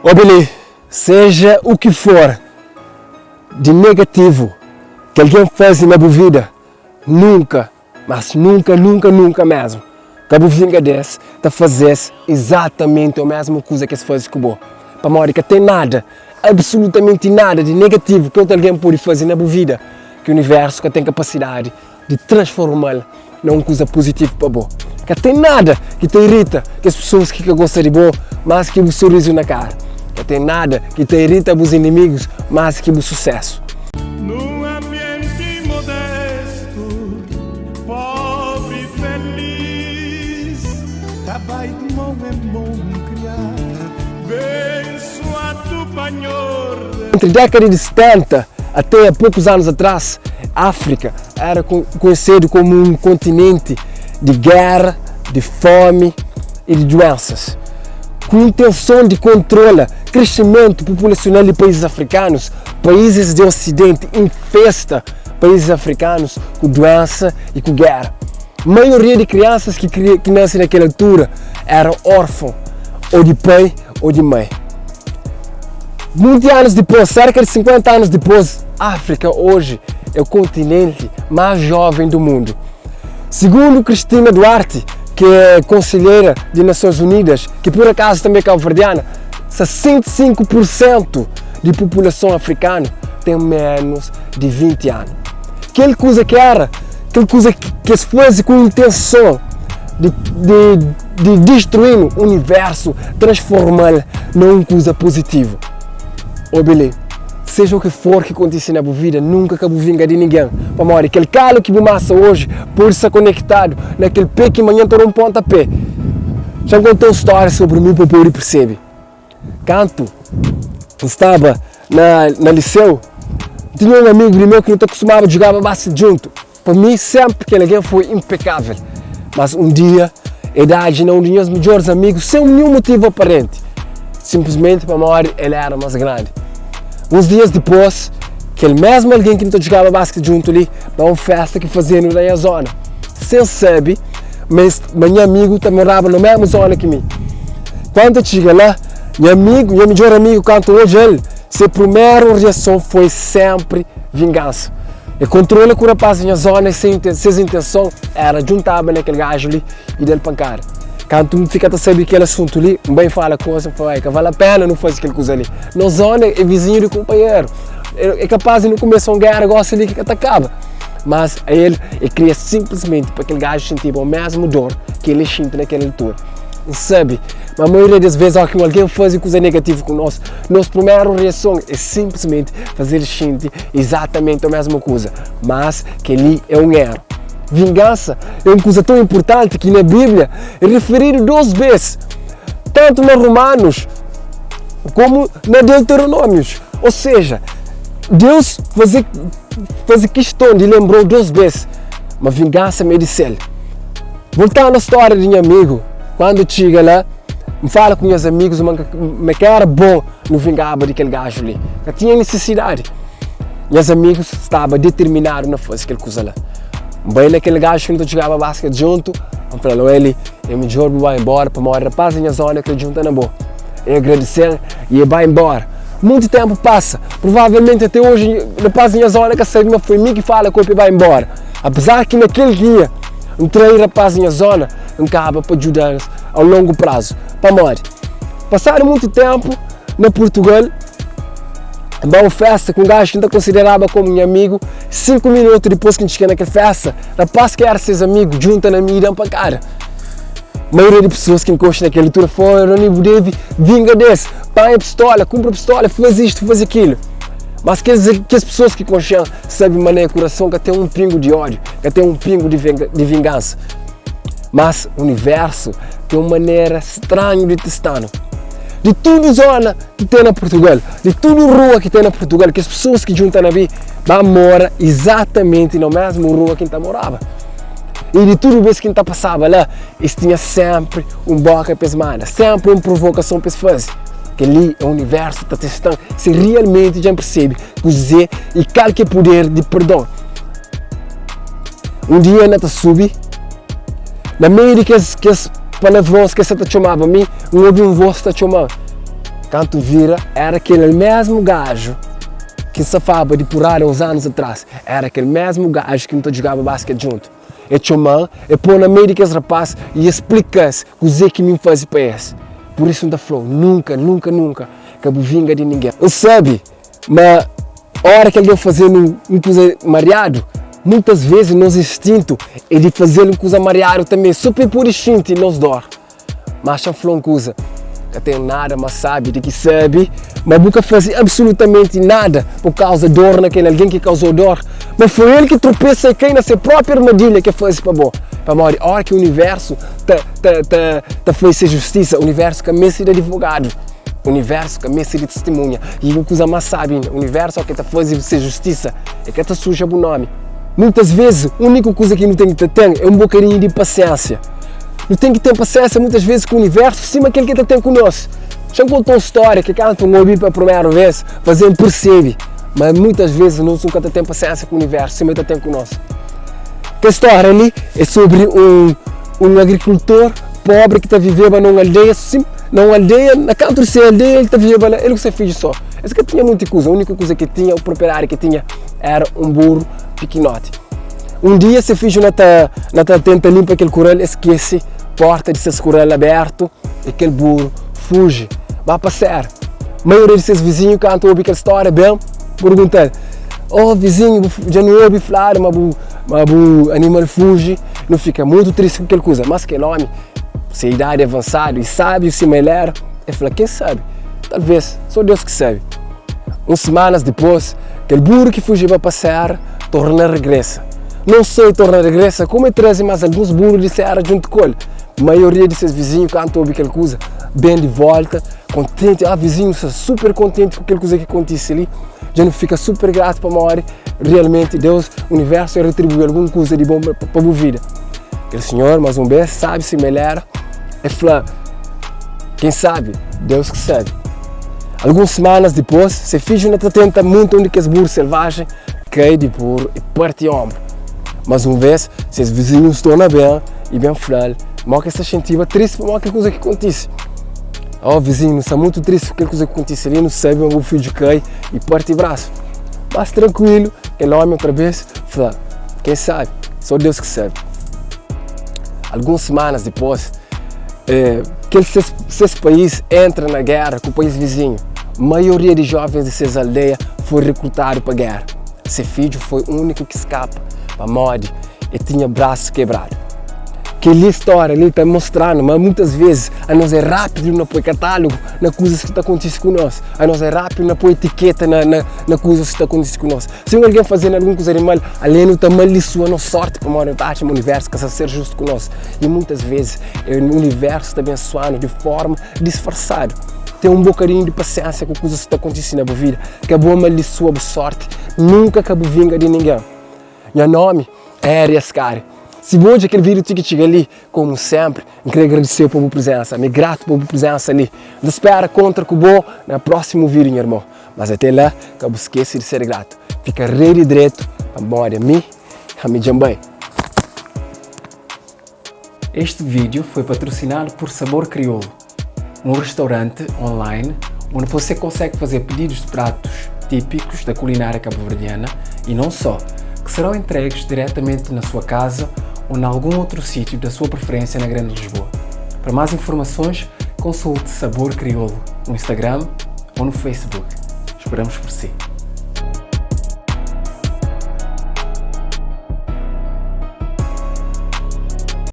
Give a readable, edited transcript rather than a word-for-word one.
Obi li, seja u ki for di negativu ki algen faze na bu vida, nunka, mas nunka, nunka, nunka mesmu, ka bu vinga des ta faze-s izatamenti o mesmu kuza ki es faze ku bo. Pamodi ka ten nada, absolutamenti nada di negativu ki otu algen pode faze na bu vida ki universu ka ten kapasidadi di transforma-l na un kuza puzitivu pa bo. Ka ten nada ki ta irita kes pesoas ki ka gosta di bo más ki bu sorizu na kara. Ka ten nada ki ta irita bus inimigus más ki bu susésu. Num ambienti modestu, pobri feliz, ta bai di mon en mon kriá, bensuadu pa Nhordes. Entri dékada di 70 até a poukus anus atrás, Áfrika éra konhesedu komu un kontinenti di géra, di fómi i di duénsas. Ku intenson di kontrola krisimentu populasional di paízis afrikanus, paízis di Osidenti infesta paízis afrikanus ku duénsa i ku géra. Maioria di kriansas ki ki nase na kel altura éra órfon ô di pai ô di mai. Monti anus dipôs, serka di 50 anus dipôs, Áfrika oji é o kontinenti más jóven do mundu. Sigundu Cristina Duarte, ki é konselheira di Nasões Unidas, ki pur akazu tanbê é kabuverdiana, 65 pur sentu di populason afrikanu ten ménus di 20 anu. Kel kuza ki éra, kel kuza ki es faze ku intenson di, di, di distruí-nu, universu transforma-l na un kuza puzitivu. Obi li, seja u ki for ki kontise na bu vida, nunka ka bu vinga di ningen, pamodi kel kalu ki bu masa oji pode sta konektadu na kel pe ki manhan ta da un ponta pe. Xa N konta un stória sobri mi pa bu pode persebe. Kantu N staba na na liseu, N tinha un amigu di meu ki nu ta kustumaba djugaba basket djuntu. Pa mi, sénpri kel algen foi inpekável. Mas un dia, el aji na un di nhas midjóris amigu sen ninhun motivu aparenti, sinplismenti pamodi el éra más grandi. Uns dias dipôs, kel mésmu algen ki nu ta djugaba basket djuntu li, ba un fésta ki fazedu na nha zóna. Sen sabe ma es, ma nha amigu ta moraba na mésmu zóna ki mi. Kantu el txiga la, nha amigu, nha midjór amigu, kantu odja-l, se primeru reason foi sénpri vingansa. E kontrola ku rapaz di nha zona e ses intenson era djuntaba na kel gaju li i da-l pankada. Kantu N fika ta sabe di kel asuntu li, N bai fala ku es, N fla, Ai, ka vale a pena nu faze kel kuza li. Nos zona é vizinhu di kunpanheru, é kapaz di nu kumesa un géra gosi li ki ka ta kaba. Mas a el, el kria sinplismenti pa kel gaju xintiba omésmu dor ki el xinti na kel altura. N sabe ma maioria des vez óki un algen faze kuza negativu ku nos, nos primeru reason é sinplismenti faze-l xinti izatamenti omésmu kuza. Mas kel-li é un éru. Vingansa é un kuza tãu inpurtanti ki na Bíblia é rifiridu dôs bês, tantu na Romanus kómu na Deuteronômius. Ô seja, Deus faze faze kiston di lenbra-u dôs bês ma vingansa ma é di sel. Voltandu a stória di nha amigu, kandu txiga la, N fala ku nhas amigus ma ma ka éra bon nu vingaba di kel gaju li. Ka tinha nisisidadi. Nhas amigus staba determinadu na faze kel kuza la. N bai na kel gaju ki nu ta djugaba basket djuntu, N fla-l, Oeli, é midjór bu bai inbóra pamodi rapás di nha zóna krê djunta na bo. E agradese-m i e bai inbóra. Monti ténpu pasa, provavelmenti até oji rapás di nha zóna ka sabe ma foi mi ki fala ku el pa el bai inbóra. Apezar ki na kel dia N trai rapás di nha zóna, N kaba pa djuda-s au longu prazu. Pamodi? Pasadu monti ténpu, na Purtugal, N ba un fésta ku un gaju ki N ta konsideraba kómu nha amigu. 5 minutu dipôs ki N txiga na kel fésta, rapás ki éra ses amigu djunta na mi i da-m pankada. Maioria di pesoas ki N konxe na kel altura fla, Rony, bu debe vinga des, panha pistola, kunpra pistola, faze istu, faze kilu. Mas kes, kes pesoas ki konxe-m sabe ma na nha kurason ka ten un pingu di ódiu, ka ten un pingu di, di vingansa. Mas universu ten un manera stranhu di testa-nu. Di tudu zona ki ten na Purtugal, di tudu rua ki ten na Purtugal, kes pesoas ki djunta na mi ba mora izatamenti na mesmu rua ki N ta moraba. I di tudu bês ki N ta pasaba la, es tinha sénpri un bóka pa es manda, sénpri un provokason pa es faze. Kel-li é universu ta testa-m si rialmenti dja N persebe kuzê i kal ki é puder di perdon. Un dia N ta subi, na meiu di kes kes palavrons ki es sa ta txomaba mi, N obi un vós ta txoma-m. Kantu vira, era kel mesmu gaju ki N safaba di purada uns anus atras. Era kel mesmu gaju ki nu ta djugaba basket djuntu. E txoma-m, e pô-m na meiu di kes rapás i e splika-s kuzê ki mi N faze pa es. Pur isu N ta fla-u, nunka, nunka, nunka ka bu vinga di ningen. N sabe ma óra ki algen faze-nu un kuza mariadu, muitas vezes nos instintu é di faze-l un kuza mariadu tanbê, sô pa el pode xinti nos dór. Má xa-m fla un kuza, ka ten nada más sábi di ki sabe ma bu ka faze absolutamenti nada pa kauza dór na kel algen ki kauza-u dór, ma foi el ki tropesa i kai na se própi armadilha ki el faze pa bo. Pamodi óra ki universu ta ta ta ta faze se justisa, universu ka meste di adivogadu, universu ka meste di tistimunha. I un kuza más sábi inda, universu óra ki el ta faze se justisa, el ka ta suja bu nómi. Muitas vezes, úniku kuza ki nu ten ki ta ten é un bokadinhu di pasiénsia. Nu ten ki ten pasiénsia muitas vezes ku universu sima kel ki el ta ten ku nos. Xa-m konta un stória ki kantu N obi pa primeru vês, faze-m persebe ma muitas vezes nos nu ka ta ten pasiénsia ku universu sima el ta ten ku nos. Kel stória li é sobri un un agrikultor pobri ki ta viveba na un aldeia sim na un aldeia na kantu di se aldeia el ta viveba la el ku se fidju só. Es ka tinha monti kuza, úniku kuza ki el tinha, propriedadi ki el tinha éra un buru pikinoti. Un dia se fidju na ta na ta tenta linpa kel kural, es skese porta di ses kural abertu i kel buru fuji ba pa sera. Maioria di ses vizinhu kantu obi kel stória ben pergunta-l, Oh vizinhu, bu dja nu obi fladu ma bu ma bu animal fuji, nu fika mutu tristi ku kel kuza. Mas kel omi, se idadi avansadu i sábiu sima el era, el fla, Ken sabe? Talvês sô Deus ki sabe. Uns semanas dipôs, kel buru ki fujiba pa sera torna regresa. Non sô el torna regresa, kómu el traze más alguns buru di sera djuntu ku el. Maioria di ses vizinhu kantu obi kel kuza, ben di volta kontenti. Ah, vizinhu sta super kontenti ku kel kuza ki kontise li. Dja nu fika super gratu pamodi realmenti Deus, universu, el retribui algun kuza di bon pa bu vida. Kel sinhor, más un bês, sabe sima el éra, el fla, Ken sabe? Deus ki sabe. Alguns semanas dipôs, se fidju na ta tenta munta un di kes buru selvajen, kai di buru i parti onbru. Mas un vês, ses vizinhus torna ben i ben fla-l modi ki es ta xintiba tristi pamodi kel kuza ki kontise. Ó, vizinhu, nu sta mutu tristi ku kel kuza ki kontise li, nu sabe ma bu fidju kai i parti brasu. Mas trankuilu, kel ómi otra bês fla, Ken sabe? Sô Deus ki sabe. Alguns semanas dipôs, kel ses país entra na géra ku país vizinhu. Maioria di jóvens di ses aldeia foi rekrutadu pa géra. Se fidju foi úniku ki skapa pamodi el tinha brasu kebradu. Kel-li stória li ta mostra-nu ma muitas vezis anos é rápidu na poi katálugu na kuzas ki ta kontise ku nos. Anos é rápidu na poi etiketa na kuzas ki ta kontise ku nos. Si un algen faze-nu algun kuza di mal, ale nu ta maldisua nos sórti pamodi nu ta atxa ma universu ka sta ser justu ku nos. I muitas vezis universu ta abensua-nu di fórma disfarsadu. Ten un bokadinhu di pasiénsia ku kuzas ki ta kontise na bu vida. Ka bu amaldisua bu sórti. Nunka ka bu vinga di ningen. Nha nómi é Ary Ascari. Si bu odja kel vídiu ti ki txiga li, komu sénpri, N krê agradise-u pa bu prizénsa. Mi é gratu pa bu prizénsa li. N ta spéra kontra ku bo na prósimu vídiu, nha irmon. Mas até la, ka bu skese di ser gratu. Fika rei di dretu, pamodi ami, ami dja N bai. Este vídeo foi patrocinado por Sabor Crioulo, um restaurante online onde você consegue fazer pedidos de pratos típicos da culinária cabo-verdiana e não só, que serão entregues diretamente na sua casa ou em algum outro sítio da sua preferência na Grande Lisboa. Para mais informações, consulte Sabor Crioulo no Instagram ou no Facebook. Esperamos por si.